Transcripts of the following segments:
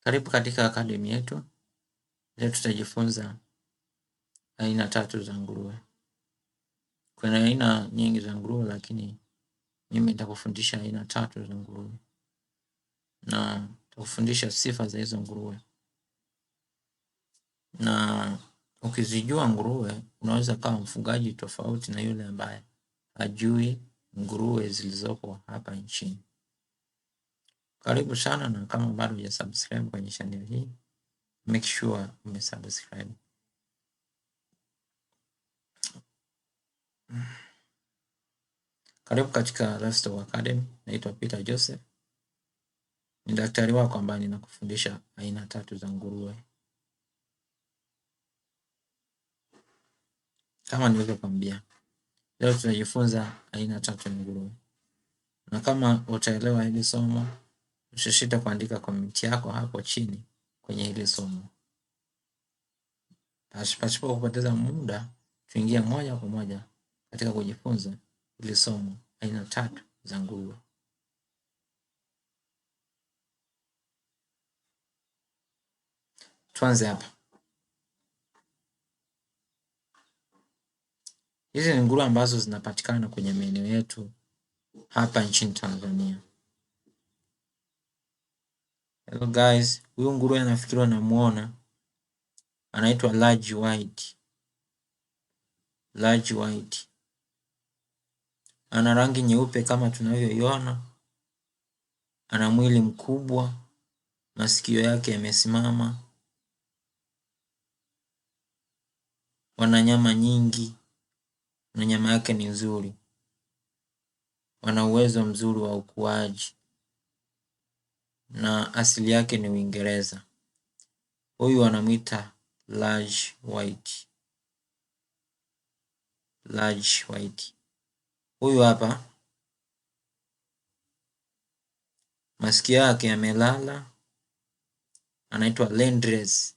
Karibu katika akademi yetu. Leo tutajifunza aina tatu za nguruwe. Kuna aina nyingi za nguruwe, lakini mimi nitakufundisha aina tatu za nguruwe na nitakufundisha sifa za hizo nguruwe. Na ukizijua nguruwe, unaweza kuwa mfugaji tofauti na yule ambaye hajui nguruwe zilizopo hapa nchini. Karibu sana, na kama bado hujasubscribe kwenye channel hii, make sure umesubscribe. Karibu katika Livestock Academy. Naitwa Peter Joseph, ni daktari wako ambaye ninakufundisha aina tatu za nguruwe. Kama nilivyokuambia, leo tunajifunza aina tatu ya nguruwe, na kama utaelewa hili somo, usisite kuandika komenti yako hapo chini kwenye hili somo. Pasipo kupoteza muda, tuingie moja kwa moja katika kujifunza hili somo, aina tatu za nguruwe. Tuanze hapa. Hizi ni nguruwe ambazo zinapatikana kwenye maeneo yetu hapa nchini Tanzania. Hello guys, huyu nguruwe nafikiri namuona, anaitwa large white. Large white. Ana rangi nyeupe kama tunavyoiona, ana mwili mkubwa, masikio yake yamesimama, wana nyama nyingi na nyama yake ni nzuri, wana uwezo mzuri wa ukuaji na asili yake ni Uingereza. Huyu wanamuita large white. Large white. Huyu hapa masikio yake yamelala, anaitwa Landrace.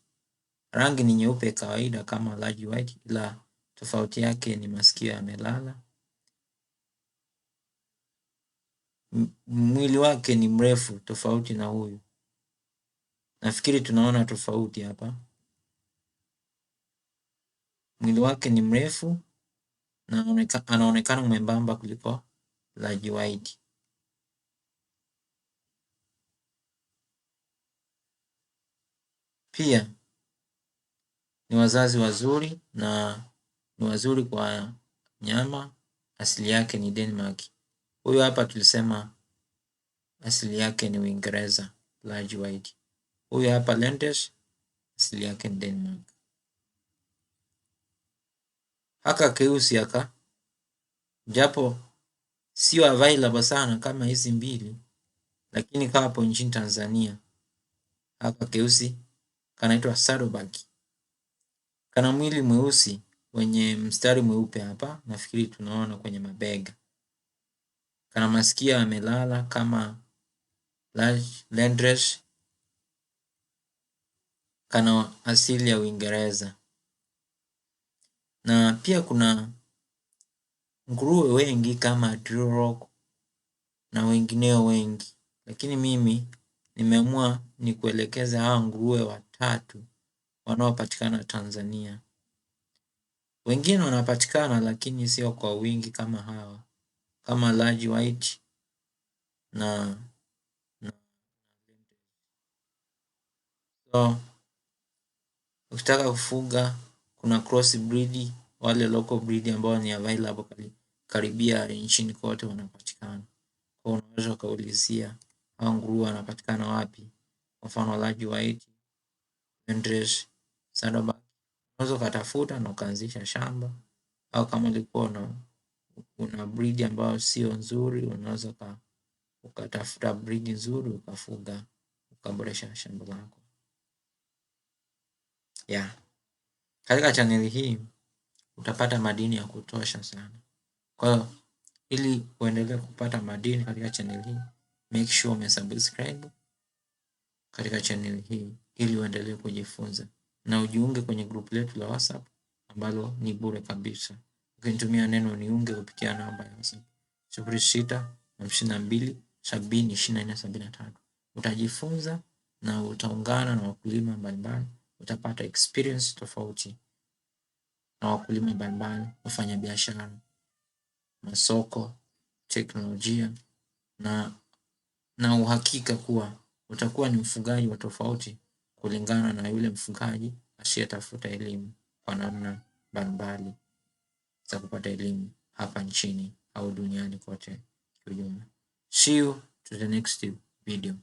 Rangi ni nyeupe kawaida kama large white, ila tofauti yake ni masikio yamelala. Mwili wake ni mrefu tofauti na huyu. Nafikiri tunaona tofauti hapa. Mwili wake ni mrefu na anaonekana mwembamba kuliko large white. Pia ni wazazi wazuri na ni wazuri kwa nyama. Asili yake ni Denmark. Huyu hapa tulisema asili yake ni Uingereza, large white. Huyu hapa Landrace, asili yake ni Denmark. Haka keusi haka, japo sio available sana kama hizi mbili, lakini kapo nchini Tanzania. Haka keusi kanaitwa Saddleback. Kana mwili mweusi wenye mstari mweupe hapa, nafikiri tunaona kwenye mabega. Kana masikio yamelala kama Landrace. Kana asili ya Uingereza. Na pia kuna nguruwe wengi kama Duroc na wengineo wengi, lakini mimi nimeamua ni kuelekeza hawa nguruwe watatu wanaopatikana Tanzania. Wengine wanapatikana lakini sio kwa wingi kama hawa, kama large white na so ukitaka kufuga kuna cross breed, wale local breed ambao ni available karibia nchini kote wanapatikana. Kwa unaweza ukaulizia hawa nguruwe wanapatikana wapi, kwa mfano large white, Landrace, Saddleback. Unaweza ukatafuta na ukaanzisha shamba, au kama ulikuwa una breed ambayo sio nzuri, unaweza ukatafuta breed nzuri ukafuga ukaboresha shamba lako. Yeah. Katika chaneli hii utapata madini ya kutosha sana. Kwa hiyo ili uendelee kupata madini katika channel hii, make sure umesubscribe katika channel hii ili uendelee kujifunza na ujiunge kwenye group letu la WhatsApp ambalo ni bure kabisa. Ukinitumia neno niunge kupitia namba ya WhatsApp 0652 70 24 73, utajifunza Na utaungana na wakulima mbalimbali, utapata experience tofauti na wakulima mbalimbali, wafanyabiashara, masoko, teknolojia na uhakika kuwa utakuwa ni mfugaji wa tofauti kulingana na yule mfugaji asiyetafuta elimu kwa namna mbalimbali za kupata elimu hapa nchini au duniani kote kiujumla. See you to the next video.